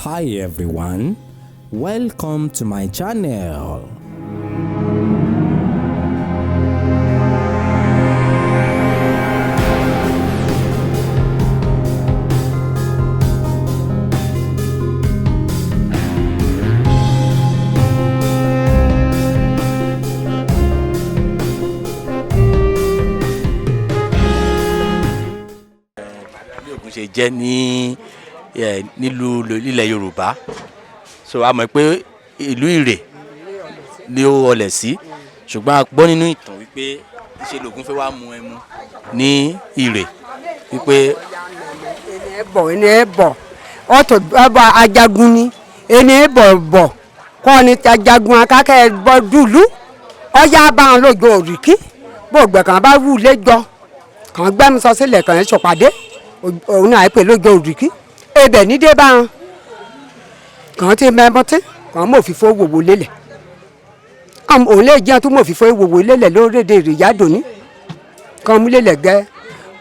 Hi everyone, welcome to my channel. Bí Ògún ṣe jẹ́ ní nílùú ilẹ̀ Yorùbá, so a mọ̀ pé ìlú Ìrè ni ó wọlẹ̀ sí, ṣùgbọ́n a gbọ́ nínú ìtàn wípé ṣe lògún fẹ́ wá mu ẹmu ní Ìrè wípé ẹ bọ̀ ẹni ẹ bọ̀ ọ̀tọ̀ ọba ajagun ni ẹni ẹ bọ̀ bọ̀ kọ́ ni ajagun akákẹ́ bọ́ dùlú ọ̀yá bá wọn lójó òrìkí bó gbẹ̀ kàn bá wù lẹ́jọ́ kàn gbẹ́mu sọ sílẹ̀ kàn ṣọ̀pàdé òun náà pè lójó òrìkí ebẹ̀ nídé bá wọn kàn ti mẹ́mọ́tí kàn mọ̀ òfìfo wòwò lélẹ̀ òun lè jẹun tó mọ̀ òfìfo wòwò lélẹ̀ lórílẹ̀‐èdè ìrìyàdò ní kàn mú lélẹ̀ gẹ́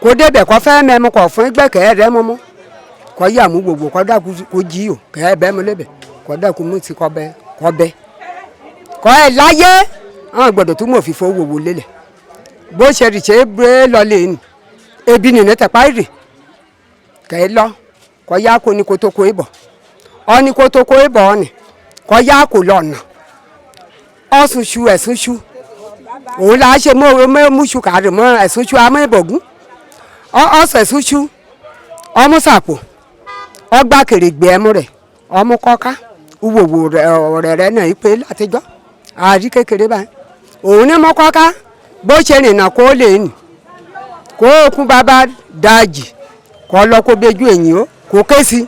kó débẹ̀ kó fẹ́ mẹ́mu kó fún gbẹ̀kẹ́ rẹ mọ́mọ́ kó yà mú gbogbo kó dàkú kó jí o kẹ́ ẹ bẹ́ mu lébẹ̀ kó dàkú mú ti kọ́ bẹ́ kọ́ bẹ́ kọ́ ẹ láyé àwọn gbọ́dọ̀ tó mọ̀ òfìfo wòwò lélẹ̀ bó ṣe rì ṣe é bẹ́ẹ̀ lọ lè nì ebi nìyẹn tẹ̀pá rì kẹ́ ẹ lọ kọ́ yá kó ní kótókó ìbọ̀ ọ́ní kótókó ìbọ̀ ọ́nì kọ́ yá kó lọ́nà ọ̀sùnṣu ẹ̀sùnṣu òun là á ṣe mọ́ múṣu kàrí mọ́ ẹ̀sùnṣu amọ́ ìbọ̀gún ọ̀sẹ̀ ẹ̀sùnṣu ọmúsàpò ọgbà kèrègbè ẹmu rẹ̀ ọmú kọ́ká wòwò ọ̀rẹ́ rẹ̀ náà pé látijọ́ àárí kékeré báyìí òun ní mọ́ kọ́ká bó ṣe rìnnà kó lè nì kó okun bàbá dájì kọ́ lọ kó bẹ́jú èyìn o kò ké sí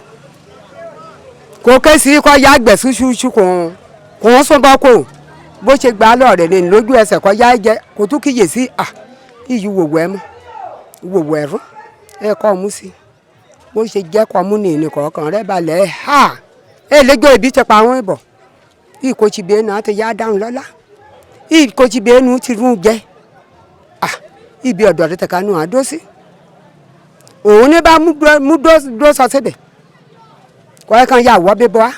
kò ké sí kọ́ ya gbẹ̀ ṣúṣúṣú kò kò ń sún bọ́ kò bó ṣe gbà á lọ́ọ̀rẹ́ lè ní lójú ẹsẹ̀ kọ́ ya jẹ kò tún kíyè sí à iyù wòwò ẹ mọ́ wòwò ẹ̀rọ ẹ kọ́ mú sí bó ṣe jẹ́ kọ́ mú ní ìnìkọ̀ọ̀kan rẹ balẹ̀ ẹ ha ẹ lẹ́jọ́ ibi ti pa àwọn ìbọ̀ ìkòchìbẹ́nu àti yá dáhùn lọ́lá ìkòchìbẹ́nu ti rún jẹ à ibi ọ̀dọ̀ rẹ tẹ̀ka nù àdó sí òun ní bá mú dó sọ síbẹ̀ kọ́ ẹ kan yà wọ́ bíbọ́ á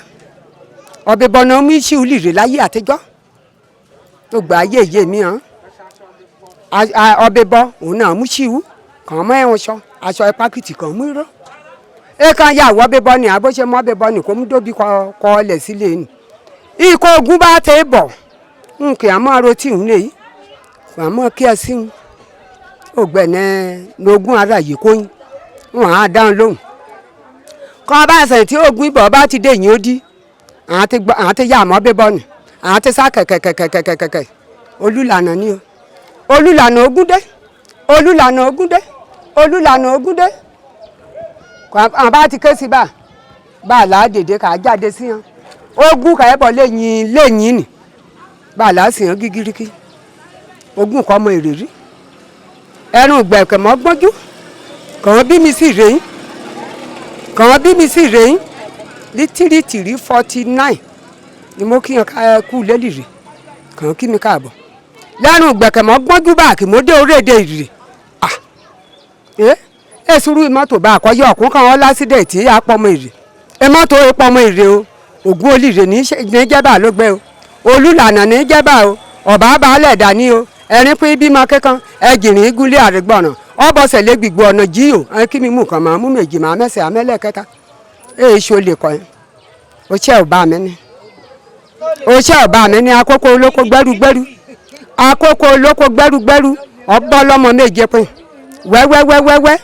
ọbẹ̀ bọ́ náà mú iṣẹ́ olùrè láyé àtijọ́ tó gbà ayé yé mi hàn ọbẹ̀ bọ́ òun náà mú ṣíwú kàn mọ́ ẹ̀wọ̀n sọ aṣọ pákìtì kàn mú irọ́ ẹ kan yà wọ́ bíbọ́ ni àbó ṣe mọ́ bíbọ́ ni kò mú dóbi kọ́ ọlẹ̀ sílé ni ikọ̀ ogun bá tẹ bọ̀ nkè àmọ́ arotí ń lè yí àmọ́ kí ẹ sí ń ògbẹ̀nẹ́ lógún ara yìí kóyún wọn á dáhùn lóhùn kọ́ bá ẹsẹ̀ tí ogun ibọ̀ bá ti dé yín ó dí àwọn ti yá àmọ́ bíbọ́ ni àwọn ti sá kẹ̀kẹ̀kẹ̀kẹ̀kẹ̀kẹ̀ Olúlànà ni o Olúlànà Ògúndé Olúlànà Ògúndé Olúlànà Ògúndé àwọn bá ti ké sí bá bá a là á dèdè kà á jáde sí hàn ogun kà ẹ bọ̀ lẹ́yìn lẹ́yìn ni bá a là á sì hàn gígíríkí ogun kọ́ ọmọ ìrírí ẹrùn gbẹ̀kẹ̀ mọ́ gbójú kàn bí mi sì rèé kàn bí mi sì rèé ní 3349 ni mo kíyan ká kú lélìrè kàn kí mi káàbọ̀ lẹ́nu gbẹ̀kẹ̀mọ́ gbọ́njú bá kí mo dé orílẹ̀-èdè ìrè ah ẹ ẹ sùúrù mọ́tò bá àkọ́yọ́ ọ̀kún kan ọ́ lásìdẹ̀ẹ̀tì àpọ̀mọ ìrè ẹ mọ́tò ìpọ̀mọ ìrè o Ògún olìrè ní jẹ́bà ló gbẹ o Olúlànà ní jẹ́bà o ọ̀bá baálẹ̀ dání o ẹ̀rín pín bímọ kíkan ẹ̀jìnrín gúnlé àrígbọ̀nà ọbọ̀sẹ̀ lé gbìgbó ọ̀nà jí o ẹ kí mi mú kan máa mú méjì máa mẹ́sẹ̀ amẹ́lẹ̀ kẹta èyí ṣo lè kọ́ ẹ o ṣe ò bá mi ní o ṣe ò bá mi ní akókó olóko gbẹ́rúgbẹ́rú akókó olóko gbẹ́rúgbẹ́rú ọbọ̀ ọlọ́mọ méje pin wẹ́wẹ́wẹ́wẹ́wẹ́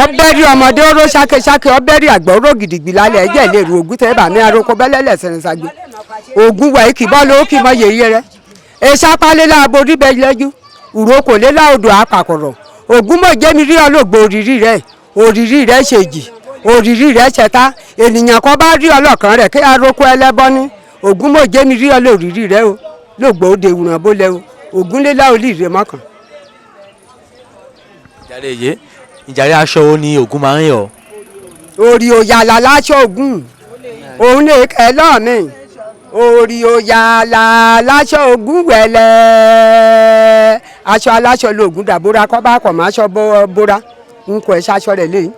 ọbẹ̀ rí ọmọdé oró ṣákéṣáké ọbẹ̀ rí àgbà oró gidigbi lálẹ́ ẹ̀jẹ̀ lè ru ògùn tẹ́ bá mi aróko bẹ́lẹ́lẹ̀ sẹ̀rìnsàgbé ògùn wẹ̀ kì bọ́ ló kì mọ́ yèyé rẹ èsàpálẹ́lá aborí bẹ́ẹ̀ lẹ́jú ùrókòlélá odò àpàkọ̀rọ̀ ògùn mọ̀ jẹ́mi rí ọlọ́gbọ̀ òrìrì rẹ̀ òrìrì rẹ̀ ṣèjì òrìrì rẹ̀ ṣẹta ènìyàn kan bá rí ọlọ́kan rẹ̀ kí aróko ẹlẹ́bọ́ ní ògùn mọ̀ jẹ́mi rí ọlọ́rìrì rẹ̀ o lọ́gbọ̀ òde ìwòrán bó lẹ́ o ògùn lélá olìrè mọ́kàn. Ìjàre yé ìjàre aṣọ wo ni Ògún máa ń yọ? Orí òyàlà láṣọ Ògún òun lè kẹ́ lọ́ọ̀mì orí òyàlà láṣọ Ògún wẹ̀lẹ̀ aṣọ aláṣọ lògùn dàbóra kọ́ bá kọ̀ máa ṣọ bóra n kò ẹ̀ ṣaṣọ rẹ̀ léyìn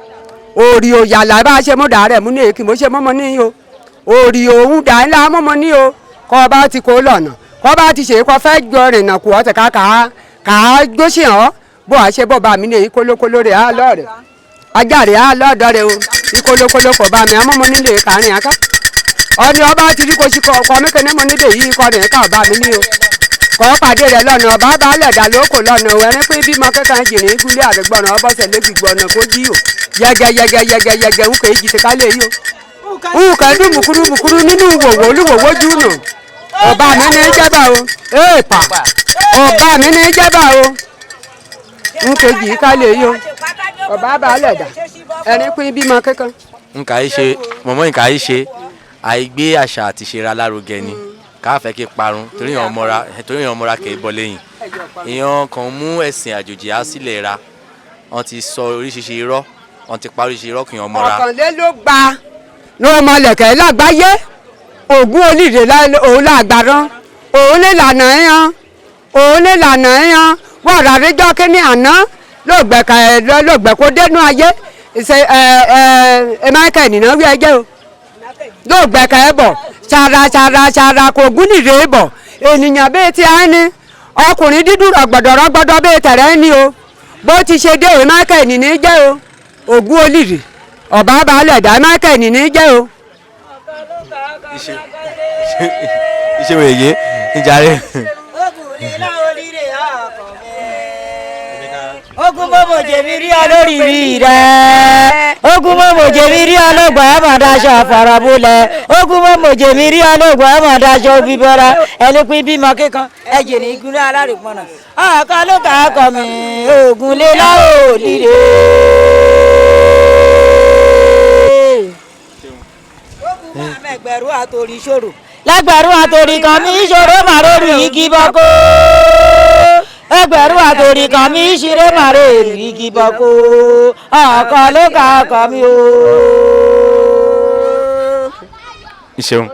orí òyàlà bá a ṣe mú dàárẹ̀ mú ní èkì mo ṣe mọ́mọ́ níyìn o. Òrì òun dà ńlá mọ́mọ́ ní o kọ́ ọba ti kó lọ́nà kọ́ bá ti ṣe kọ́ fẹ́ jọ rìnnà kù ọ́ tẹ̀ ká kà á gbóṣì hàn bó a ṣe bọ́ bá mi ní kólókóló rẹ̀ á lọ́ọ̀rẹ̀ ajá rẹ̀ á lọ́ọ̀dọ́ rẹ̀ o ìkólókóló kọ̀ bá mi àmọ́mọ́ nílé kàrin àká ọ̀ni ọba ti rí kó sí kọ́ ọkọ mi kẹ́ni mo nílé yìí kọ́ rẹ̀ ká ọba mi ní o kọ́ pàdé rẹ̀ lọ́nà ọba balẹ̀ dà lóko lọ́nà o ẹni pé bímọ kẹ́kẹ́ jìnnì gúlé àgbẹ̀gbọ̀nà ọbọ̀sẹ̀ lẹ́gbìgbọ̀nà kó jí o yẹgẹ yẹgẹ yẹgẹ yẹgẹ ń kò èjì ti ká lè yí o nǹkan dùn mùkúrú mùkúrú nínú wòwò olúwòwò jù nù ọba mi ní jẹ́bà o èèpà ọba mi ní jẹ́bà o nkejì ká lè yí o ọba balẹ̀ dà ẹni pé bímọ kẹ́kẹ́. Nǹkan yìí ṣe mọ̀mọ́ nǹkan yìí ṣe àìgbé àṣà àti ìṣera lárugẹ ni káfẹ́ kí parun torí èèyàn mọ́ra kì í bọ́ lẹ́yìn èèyàn kan mú ẹ̀sìn àjòjì á sílẹ̀ ra wọ́n ti sọ oríṣiríṣi irọ́ wọ́n ti pa oríṣiríṣi irọ́ kì í mọ́ra. Ọ̀kànlélógba ló mọ lẹ̀kẹ́ lágbáyé ògún olíre òun làgbàrán òun lè lànà ẹ̀yàn òun lè lànà ẹ̀yàn wọ́n rà ríjọ́ kínní àná lóògbẹ̀ kó dénú ayé ṣe ẹ ẹ ẹ Michael nìyẹn wí ẹjẹ́ o lóògbẹ̀ kẹ́ ẹ bọ̀ ṣara ṣara ṣara kò gún nìre bọ̀ ènìyàn bíi ti á ní ọkùnrin dídú rọ̀gbọ̀dọ̀ rọ̀gbọ̀dọ̀ bíi tẹ̀rẹ̀ ní o bó ti ṣe dé o Michael nìyẹn jẹ́ o ògún olíre ọba balẹ̀ dá Michael nìyẹn jẹ́ o. Iṣẹ́ wo èyí ìjàre. Ogun mọ́mọ́ jèmi rí ọ lórí rí rẹ̀. Ogun mọ́mọ́ jèmi rí ọlọ́gbà àmọ̀dáṣọ àfàràbọ̀lẹ̀. Ogun mọ́mọ́ jèmi rí ọlọ́gbà àmọ̀dáṣọ bíbọ́ra. Ẹni pín bímọ kíkan ẹ̀jẹ̀ ní ìgúnlẹ̀ alárìpọ̀nà. Ọ̀kan ló kà á kọ̀ mí ogun lé láò líle. Ogun mọ́ ẹgbẹ̀rún àtòrí ṣòro. Lágbẹ̀rún àtòrí kan mi ìṣòro màrórù igi bọ́kó. Ẹgbẹ̀rún àtòrí kan mi ìṣeré màrórù igi bọ́kó. Ọ̀kan ló kà á kọ̀ mí o. Ìṣeun.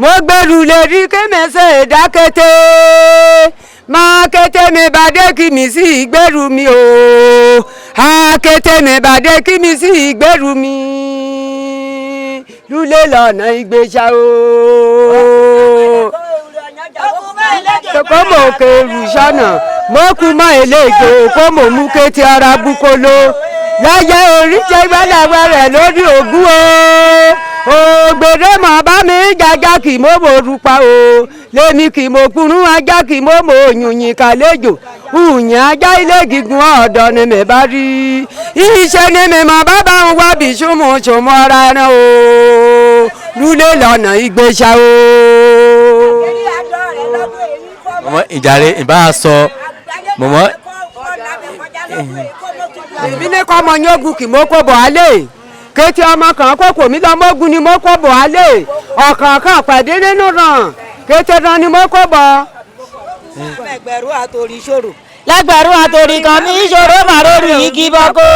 Mo gbèrú lè rí kémẹsẹ̀ ìdákété máa kété mi bá dé kí mi sí ìgbèrú mi o á kété mi bá dé kí mi sí ìgbèrú mi lulẹ̀ lọ́nà ìgbésà o. Kó mò kèrú sọ́nà mo kú mọ́ eléègbé kó mò mú kété ara bukolo láyé oríṣẹ́ wẹ́lẹ́wẹ́rẹ́ lórí ògún o ògbèrè mọ̀ bá mi jàjà kì mo mò rupa o lèmi kì mo kúrú ajá kì mo mò yùnyìn kàlejò ùyìn ajá ilé gígùn ọ̀dọ̀ ni mi bá rí iṣẹ́ ni mi mọ̀ bá bá ń wá bí súnmù súnmù ara ẹran o lulẹ̀ lọ́nà ìgbésà o. Mọ̀mọ́ ìjàre ìbá sọ mọ̀mọ́. Èmi ní kọ́ ọmọ yín ogun kì mọ́ kó bọ̀ á lè kété ọmọ kan kó kò mí lọ́mọ́gun ni mo kó bọ̀ á lè ọ̀kọ̀ọ̀kan pàdé nínú ràn kété ràn ni mo kó bọ̀. Ẹgbẹ̀rún àtòrí ṣòro. Lágbẹ̀rún àtòrí kan mi ìṣòro màrórù igi bọ́kó.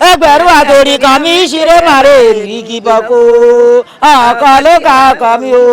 Ẹgbẹ̀rún àtòrí kan mi ìṣeré màrórù igi bọ́kó. Ọ̀kan ló kà á kọ̀ mí o.